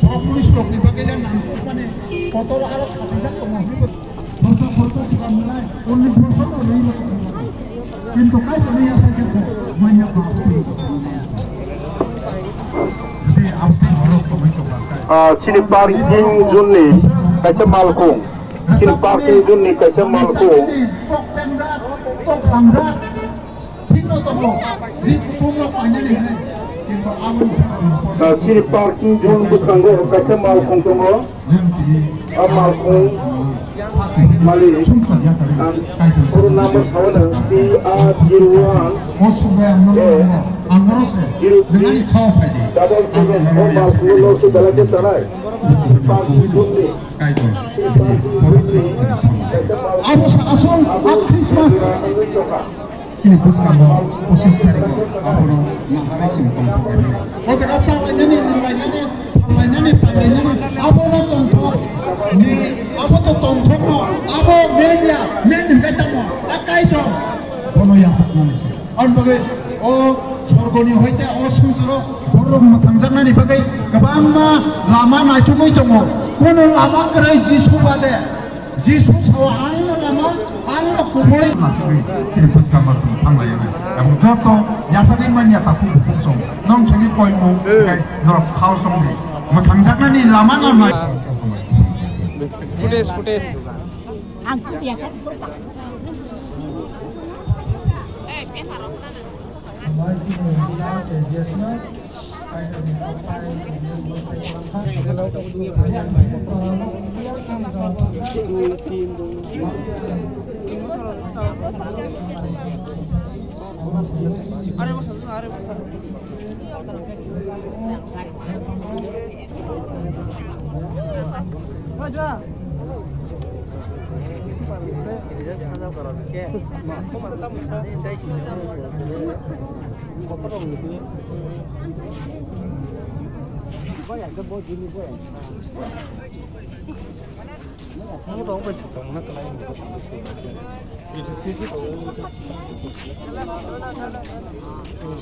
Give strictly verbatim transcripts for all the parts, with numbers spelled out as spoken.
Borok munis rokni bagwi le nangkukmani kotor aro khatijak tongo hwnwi bo. Borok borok tongkha mwnai, unnish bosor no rwi bo tongkha. Kintu kaitor ni yaphai khe bo manya ba. Jodi aboni borok tongwi tongkha. Ah, chini parking zone ni kaisa malkhung. Chini parking zone ni kaisa malkhung. Tok pengjak, tok hamjak. Thikno tongo, ri kutung rok painani hinwi, kintu aboni saka ni. Ah, chini parking zone bwskango kaisa malkhung tongo. Nang tini. A malkhung malik ang phone number sawi nang, T R zero one. O sumbai ang nono, ang nono se. Nangni khawa phaidi. Double seven. O malkhung no se belai khe tanai. Parking zone ni. Kaitor. Abo sa asol, a Christmas. Chini bwskango pochis tarikh o abono naharwi chwng tongthok lainani. O jaga chalainani, nunglainani, phallainani, pailainani abono tongthok ni, abo to tongthokno, abo men ya, men hwnkhe tamo, a Kaitor bono yachaknani se. Aboni bagwi o sorgoni hoite o swngcharo borok mwthangjaknani bagwi kwbangma lama naitugwi tongo. Kono lama kwrwi Jisu bade. Jisu sao, "Ang no lama, ang no kubui." Chini bwskang ma song thang lai ya. Abo joto yasagwi manya takhuk bukhuk song. Nong thangwi koimung, kai norok khao song di. Mwthangjaknani lama no nai. Footage, footage. Ang kuya ka.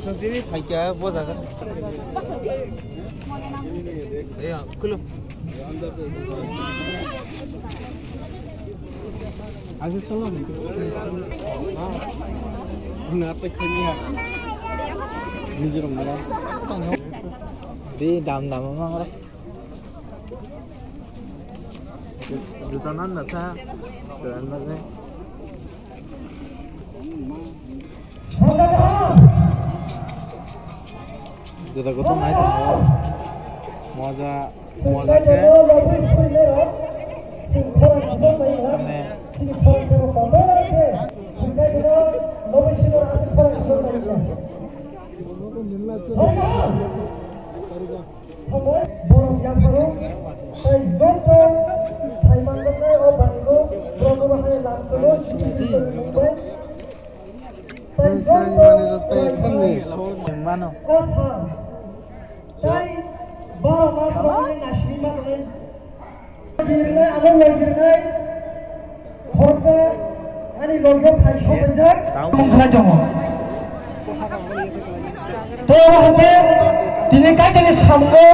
Sotiri phaikha bo jaga. Eya, khulum. Aje cholo. Na pe khani ha. Nijor mara. Di dam dam ma ngara. Juta nan na sa. Juta nan na. Juta goto nai tongo. Moja, moja ke. Mane. Borok yapharo, tei joto thaimanjaknai o banigo, borokno bahai lam tono, sisi sisi bai. Tei joto mano. O sal, tei borok ma sal ni nasini ma tongnai. Girnai, abo loi girnai. Khoroksa ani logio phai sokphaijak. Tamo khlai tongo. To hake tini kaitani samgo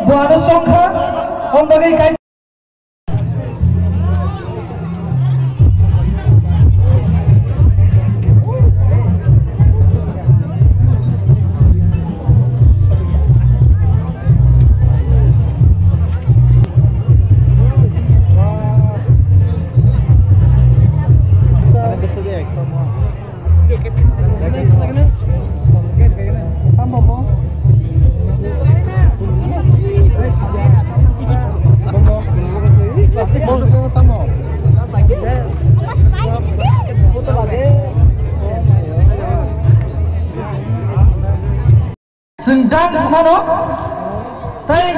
bo ano songkha. Om bagwi kai. Chwng dance mano, tei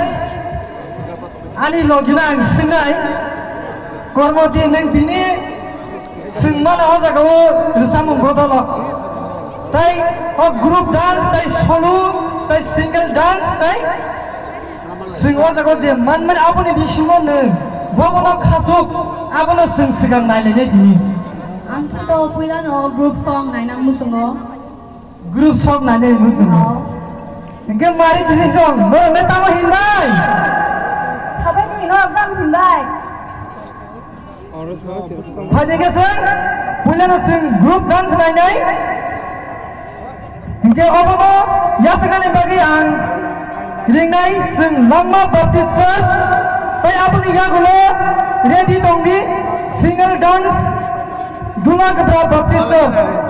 ani logino ang swngnai, kormo di nwng bini chwng mano o jaga o rwchapmung bodolo, tei o group dance, tei solo, tei single dance, tei chwng o jaga o je manmani aboni bisingo nwng bobono khasuk, abono chwng swkang nailainai tini. Ang khe to puilano group song nainang muchungo. Group song nainai muchungo. Oh. Hingke mari kisi song, norok le tamo hinbai? Sabai di norok tamo hinbai? Phaidi khe chwng puilano chwng group dance nainai. Hingke obono yasakani bagwi ang ringnai chwng Langma Baptist Church, tei aboni yagulo ready tongdi single dance Dula Kwthra Baptist Church.